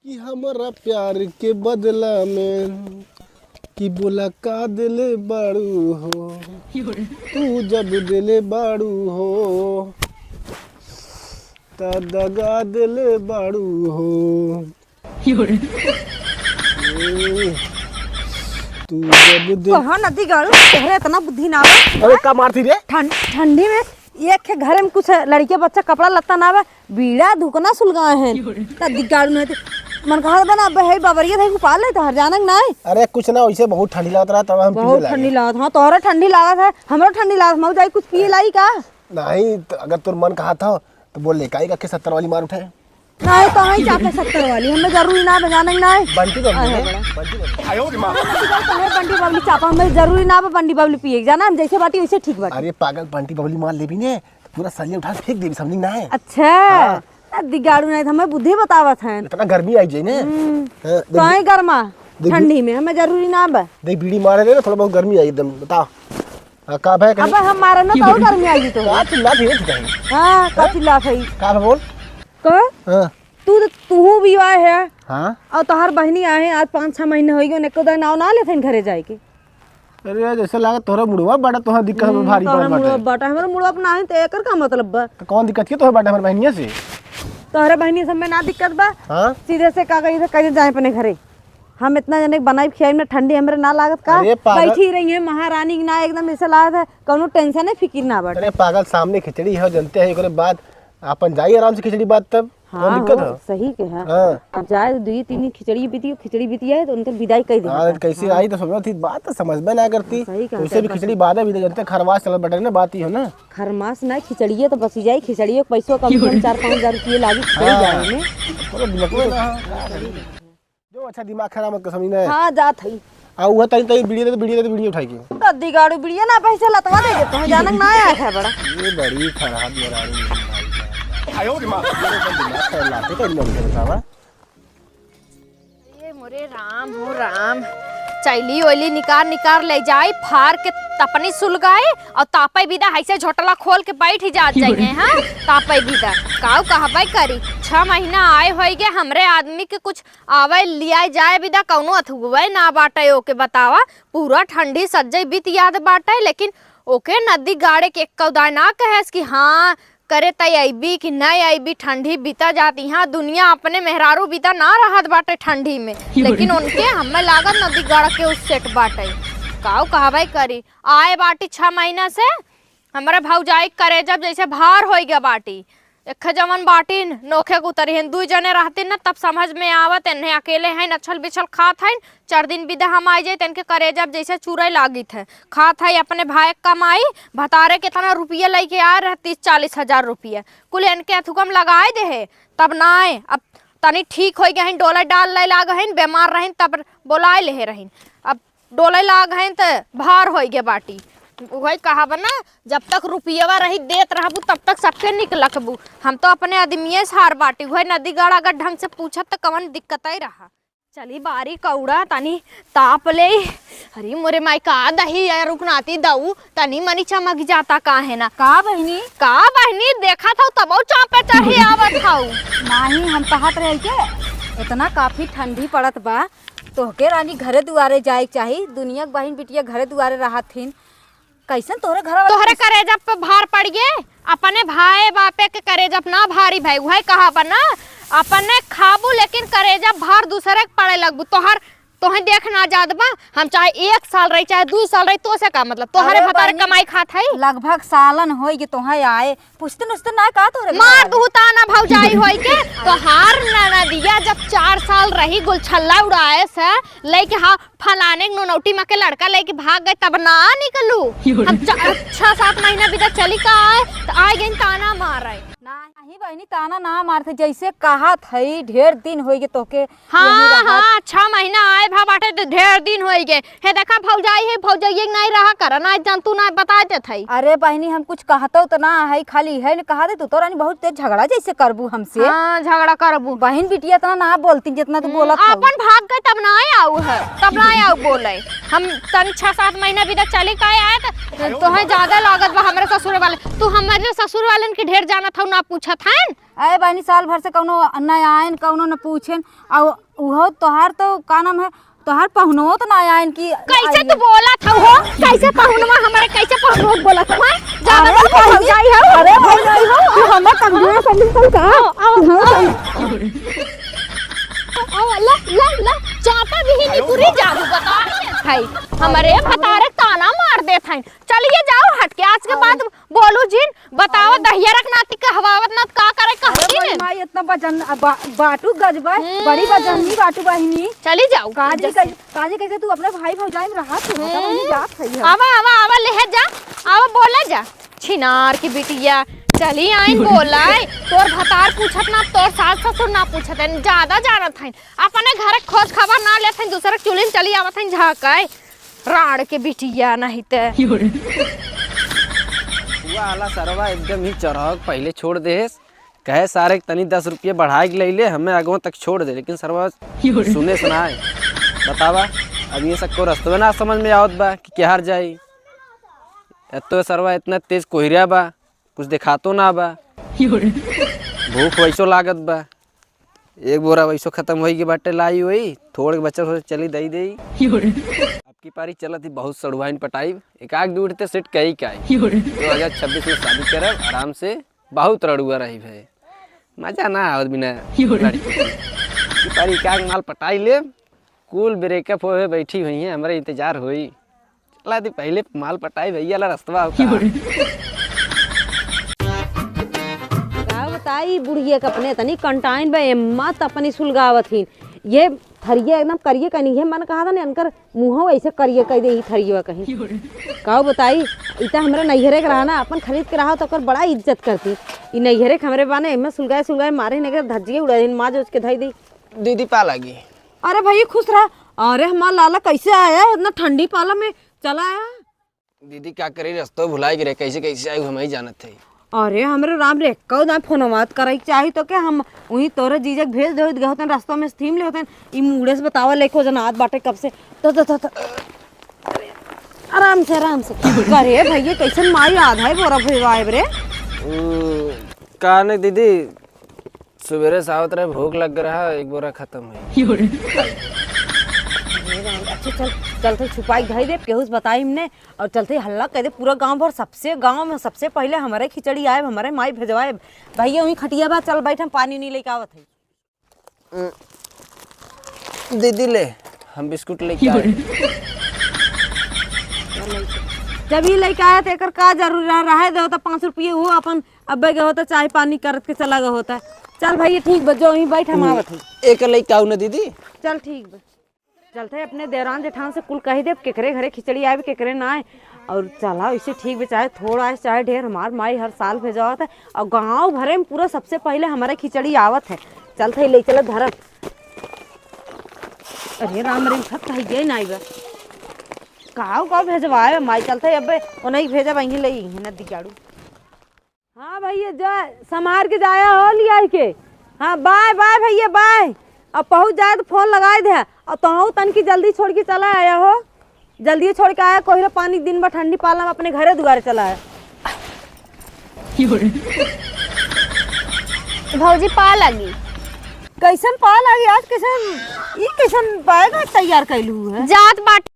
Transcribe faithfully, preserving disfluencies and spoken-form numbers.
कि हमरा प्यार के बदला में, कि बोला का देले बाड़ू हो, तू जब देले बाड़ू हो, त दगा देले बाड़ू हो। ए, तू जब दे- कहाँ नदी गाड़ू, तोहरे इतना बुद्धि ना बा। अरे का मारती रे? ठंड, ठंडी में एक के घरे में कुछ लड़के बच्चा कपड़ा लत्ता ना बा, बीड़ा धुकना सुलगाए हैं। त दिगाड़ू नहीं तो मन कहा बना, अब है बबरिया थे, उपाल ले तोहर जानक नाय। अरे कुछ ना, वैसे बहुत ठंडी लागत रहा, तब हम बहुत पीने लागे। ठंडी लागत, हाँ, तोहरा ठंडी लागत है, हमरो ठंडी लागत, मऊ जाई कुछ पिए लाई का? नहीं, तो अगर तोर मन कहा था, तो बोल ले, काई का के सत्तर वाली मार उठे। नहीं, तो ही चापे सत्तर वाली, हमें जरूरी ना बजाने ना है। बंटी बबली आए है, बड़ा। बंटी बबली। तोहर बंटी बबली चापा, हमें जरूरी ना बा बंटी बबली पिए, जाना हम जैसे बाटी वैसे ठीक बाटी। अरे पागल, बंटी बबली मार लेबी ने, पूरा सरिया उठा के फेंक देबी, समझी ना है? अच्छा, हाँ। आ, दिगाड़ू नहीं, हमें बुद्धि बतावत हैं। इतना गर्मी आई जाए ने। हम्म। हाँ, देख, तो आई गर्मा, देख, ठंडी में हमें जरूरी ना बा। देख, बीड़ी मारे ले ना, थोड़ा बहुत गर्मी आई एकदम, बता। हाँ, का भाई अब हम मारे ना, तो और गर्मी आई तो। का चिल्ला धीरे से कहीं? हाँ, का हाँ? चिल्ला था? का भाई बोल? का? हाँ। तू तो, तू भी आए है। हाँ। और तोहर बहनी आए हैं, आज पाँच छह महीने हो गए, एको दाई नाव ना लेते हैं घरे जाए के। अरे यार, जैसे लागत तोहरा मुड़वा बाटा, तोहरा दिक्कत हम्म, में भारी तोहरा पड़ बाटे। मुड़वा बाटा, हमारा मुड़वा अपना है, तो एकर का मतलब बा? तो कौन दिक्कत के तोहरा बाटे हमारे बहनिया से? तोहरे बहनिया से हमें ना दिक्कत बा। हाँ? सीधे से का कही थे, कह दे जाए अपने घरे। हम इतना जने के बनाई खियाई में ठंडी हमरे ना लागत का? अरे पागल। बैठी रही है महारानी की ना, एकदम ऐसे लागत है, कौनो tension है, फिकिर ना बाटे। अरे पागल, सामने खिचड़ी है, जनते हैं, एकरे बाद अपन जाई आराम से खिचड़ी बाद तब। कौन हाँ दिक्कत हो, है? सही के है। हाँ। अब जाए दुई तीन दिन खिचड़ी बीती, खिचड़ी बीती है तो उनके विदाई कह दे। हाँ, कैसे हाँ। आई तो समझ थी, बात तो समझ में ना करती। सही कहा, उसे भी बात खिचड़ी है। बाद में भी तो जनते खरवास चलत बटे ना, बात ही हो ना। खरमास ना, खिचड़िए तो बची जाए, खिचड़िए के पैसों कम से कम चार पाँच हजार रुपये लागी, खिचड़ी हाँ। जाए में। पूरा दिमाग में ना। जो अच्छा दिमाग खराब मत कर, समझी ना। हाँ, जात हई। आ, उहे तनी, तनी बीड़ी दे, तो बीड़ी दे, तो बीड़ी उठाई के। तो दिगाड़ू बीड़िया ना, पैसे लतवा दे के, तोहे जानक ना आया है बड़ा। ये बड़ी खराब मेहरारू है भाई साहब। आयो रे माँ। दिमाग खराब लाते कहीं मन करता बा। ये मोरे राम हो राम, चैली ओली निकार निकार ले जाई, फार के तपनी सुलगाई और तापे बिदा ऐसे झोटला खोल के बैठ ही जात जाइए, हाँ, तापे बिदा। काऊ कहबे करी, छह महीना आए होई गे, हमरे आदमी के कुछ आवे लियाए जाए बिदा कौनो अथुए ना बाटे ओके बतावा। पूरा ठंडी सज्जई बीत याद बाटे, लेकिन ओके नदी गाड़े के एक्कौ दाय ना कहेस कि हाँ करे तय अइबी कि नहीं अइबी। ठंडी बीता जात, यहाँ दुनिया अपने मेहरारू बीता ना रहत बाटे ठंडी में, लेकिन उनके हमें लागत नदी गाड़ के उस सेट बाटे। काऊ कहबे करी, आए बाटी छह महीना से, हमरे भौजाई के करेजा जैसे भार होई गया बाटी। एक जवन बाटिन नोखे के उतरी हन, दुई जने रहतिन न तब समझ में आवत, एन्हे अकेले हैं, नछल बिछल खात हैं। चार दिन बिदा हम आई जाए, तेनके करेजा जैसे चुरे लागित है, खात है अपने भाई के कमाई। भतारे केतना रुपया लेके आए रहे, तीस चालीस हजार रुपया, कुल एनके अथुकम लगाए दे है। तब नाय, अब तनी ठीक होई गए हैं, डोला डाल ले लाग हैं, बीमार रहें तब बोलाए ले रहें। अब डोले लाग हैं त भार होई गे बाटी। उहे कहाब ना, जब तक रुपयवा रही देत रहबू, तब तक सबके निक लखबू। हम तो अपने आदमिये से हार बाटी। उहे नदी गाड़ अगर ढंग से पूछत त कवन दिक्कत ही रहा। चली बारी कौड़ा तनी ताप ले। अरे मोरे माई का दही है रुकनाती दऊ, तनी मनी चमक जाता का है ना। का बहिनी? का बहिनी, देखत हऊ तबौ चापे चढ़ी आवत हऊ। नाही, हम कहत रहे के इतना काफी ठंडी पड़त बा, तोहके रानी घरे दुआरे जाए के चाही, दुनिया के बहिन बिटिया घरे दुआरे रहत हिन, कैसन तोहरे घर वाला तोहरे करेजा पे भार पड़ गए, अपने भाई बापे के करेजा पे ना भारी भाई, उहे कहा बा ना, अपने खाबू लेकिन करेजा पे भार दूसरे के पड़े लगबू। तोहर, तोहे देख ना जात बा, हम चाहे एक साल रही चाहे दू साल रही, तो से का मतलब, तोहरे अरे भतार बहिनी, कमाई खात है। लगभग सालन होई कि तोहे आए, पूछते नुछते ना का तोहरे मार घर वाले? दुहु ताना भौजाई होई के। तोहार ननदिया जब चार साल रही गुलछल्ला उड़ाए से लेके, हाँ, फलाने के नोनौटी माँ के लड़का लेके भाग गए तब ना निकलू। हम चा-, छह सात महीना बीता चली का आए तो आ गई ताना मारे। नाही बहिनी, ताना ना मारते, जैसे कहा थई ढेर दिन होई गए तोहके हाँ, यही रहत। हाँ, छह महीना आए भा बाटे तो ढेर दिन होई गए। हे देखा भौजाई है, भौजाई के नाई रहा कर, ना जानतू ना बता देत है। अरे बहिनी, हम कुछ कहतो तो ना है, खाली है न कहा दे तू तो रानी बहुत तेज झगड़ा जैसे करबू हमसे। हाँ, झगड़ा करबू। बहिन बिटिया इतना ना बोलती जितना तू हम्म, बोलत हऊ। अपन भाग गए तब ना आऊ है, तब ना आऊ बोले। हम तन छह सात महीना भी तक चली का आए तो तोहे ज्यादा लागत बा हमरे ससुर वाले। तू हमरे ससुर वालन के ढेर जानत हऊ, ना पूछत थन। अरे बहिनी, साल भर से कौनो न आयन, कौनो न पूछेन, और उहो तोहार तो का नाम है, तोहार पहुनवो तो ना आयन कि कैसे आइए। तू बोलत हऊ हो? कैसे पहुनवा हमारे, कैसे पहुनवा बोलत हऊ? ज्यादा अरे बोल भाई, भौजाई हऊ। अरे भाई, नहीं हो, तू हमें कमजोर समझ कर का? आओ, आओ, हाँ, आओ। सही। आओ, ला, ला, ला, चाटा भी ही निकुरी जादू बता। भाई, हमारे भतारे ताना मार देत हैं। चलिए जाओ हट के, आज के बाद बोलू जिन, बताओ, अरे। दहिया रख नाती कहवावत ना, का करे अरे कहती बड़ी ने? माई, इतना बजन, बा-, बाटू गजबा, हम्म। बड़ी बजन्नी बाटू बहिनी। चली जाओ। काजी इज्जत से। कैसे, काजी कैसे तू अपने भाई भौजाई में रहा तू, पता हम्म। नहीं जात है हम। आवा, आवा, आवा, ले जा, आवा, बोला जा। छिनार की बिटिया, चली आइन बोलाए, तोर भतार पूछत ना, तोर सास ससुर ना पूछत हैं, ज्यादा जानत हैं। अपने घर के खोज खबर ना लेत हैं, दूसरे के चुलिन चली आवत हैं झाँकाए। राड़ के बिटिया नहीं ते। हुआ आला सरवा एकदम ही चढ़क पहिले छोड़ देहेस। कहे सारे के तनी दस रुपये बढ़ाए के ले ले, हमें आगवा तक छोड़ दे, लेकिन सरवा सुने सुनाए। बतावा, अब ये सबको रस्तवे ना समझ में आवत बा कि केहर जाई। एतो सरवा इतना तेज कोहरा बा, कुछ देखातो ना बा। भूख वैसो लागत बा। एक बोरा वैसो खतम होई के बाटे, लाई होई, थोड़ के बचल हो चली दई देई। अब की पारी चलत ही बहुत सड़ुआइन पटाइब, एक आग दूर ते सेट कई काई। दो हजार छब्बीस में शादी करब आराम से, बहुत रड़ुआ रही भे, मजा ना आवत बिना लड़की के। की पारी एक आग माल पटाई लेब, कुल ब्रेकअप होए बैठी हुई हैं, हमरे इंतजार होई। चला दी पहिले माल पटाई भैया ला रस्तवा होता। का बताई बुढ़िया के अपने तनी कंटाइन बा, एम्मा त अपनी सुलगावत ही। ये थरिया एकदम करिए कनी है, मन कहा था ने अनकर मुँहो ऐसे करिए कह दे ही थरिया कहीं। का बताई, ई त हमरे नैहरे के रहा ना, अपन खरीद के रहा तो ओकर बड़ा इज्जत करती। ई नैहरे के हमरे बाने, एम्मा सुलगाए सुलगाए मारे ने के धज्जिए उड़ा दिन माज उज के धई दी। दीदी पा लागी। अरे भैया खुश रहा। अरे हमार लाला कैसे आया है इतना ठंडी पाला में चला आया? दीदी का करी, रस्तो भुलाई गिरे, कैसे कैसे आई हम ही जानत है। अरे हमरे राम रे, कौ दाए फोनवा करे के चाही तो के हम वही तोरे जीजा के भेज देत गए होतन, रस्तो में से थीम ले होतन। ई मूड़े से बतावा लेको जना आत बाटे कब से। तो, तो, तो, तो। आराम से, आराम से। करे भैया कैसन माई आधा ही बोरा भेजवाए रे। ओ, का ने दीदी, सुबेरे से आवत रहे, भूख लग रहा, एक बोरा खतम हुई। अच्छा चल, चलते छुपाई धई दे, केहू से बताई हमने, और चलते हल्ला कह दे पूरा गांव भर, सबसे गांव में सबसे पहले हमारे खिचड़ी आए, हमारे माई भेजवाए। भैया वहीं खटिया बा, चल बैठ, हम पानी नहीं लेके आवत है। दीदी ले, हम बिस्कुट लेके आए। जब ये लेके आया तो एकर का जरूरी रहा, रहे दो तो पाँच रुपये हो अपन अब्बे के होता चाय पानी करत के चला गया होता। चल भैया ठीक बा, जो वहीं बैठ हम आवत हई। एक लइका आऊ ना दीदी। चल ठीक बा। चलते अपने देवरान जेठान से कुल कही देब केकरे घरे खिचड़ी आए केकरे ना आए। और चला इसे ठीक बा, चाहे थोड़ा आए चाहे ढेर, हमार माई हर साल भेजावत है। और गाँव भरे में पूरा सबसे पहले हमारे खिचड़ी आवत है। चलते ले चले धरम। अरे राम रे उठत कही गई ना बा। काऊ काऊ भेजवाए माई, चलते अबे ओनही भेजब, अहीं ले अहीं ना दिगाड़ू। हाँ भैया, जा, संभार के जाया हो लियाई के। हाँ, बाय, बाय भैया, बाय। अब पहुँच जाए तो फोन लगाए दे। अब तोहू तनकी जल्दी छोड़ के चला आया हो, जल्दी छोड़ के आया। कोहरे पानी दिन भर ठंडी पाला में अपने घरे दुआरे चला आया। भौजी पा लगी। कैसन पा लगी आज, कैसन, ई कैसन बैग तैयार कैलू है? जात बाट